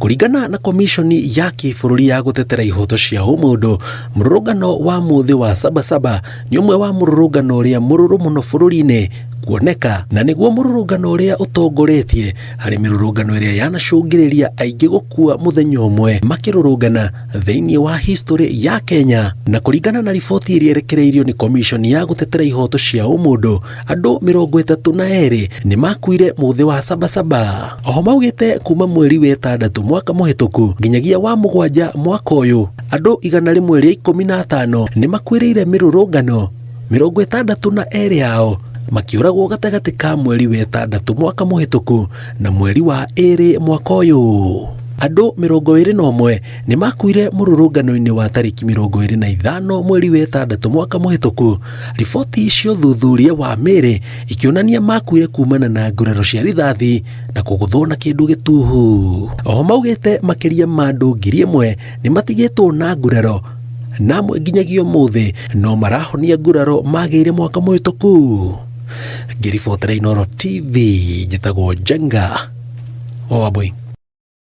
Kũringana na komiconi ya kĩbũrũri ya gũtetera ihoto cia ũmũndũ, mũrũrũngano wa mũthĩ wa Sabasaba nĩ ũmwe wa mũrũrũngano ũrĩa mũrũrũ mũno bũrũri-inĩ kuoneka, na nĩguo mũrũrũngano ũrĩa ũtongoretie harĩ mĩrũrũngano ĩrĩa yanacũngĩrĩria aingĩ gũkua mũthenya ũmwe makĩrũrũngana thĩinĩ wa history ya Kenya. Na kũringana na riboti ĩrĩa ĩrekereirio nĩ komiconi ya gũtetera ihoto cia ũmũndũ, andũ 32 nĩ makuire mũthĩ wa Sabasaba. Oho maugĩte kuma mweri wa ĩtandatũ mwaka mũhĩtũku nginyagia wa mũgwanja mwaka ũyũ, andũ 115 nĩ makuĩrĩire mĩrũrũngano, 62 ao makĩũragwo gatagatĩ ka mweri wa ĩtandatũ mwaka mũhĩtũku na mweri wa ĩrĩ mwaka ũyũ. Andũ 21 nĩ makuire mũrũrũngano-inĩ wa tarĩki 25 mweri wa ĩtandatũ mwaka mũhĩtũku. Riboti cia ũthuthuria wa mĩĩrĩ ikĩonania makuire kumana na nguraro cia rithathi na kũgũthwo na kĩndũ gĩtuhu. Oho maugĩte makĩria ma andũ 1000 nĩ matigĩtwo na nguraro na amwe nginyagia ũmũthĩ no marahonia nguraro magĩire mwaka mũhĩtũku. Ngĩribotera Inooro TV, njĩtagwo Njenga wa Wambui.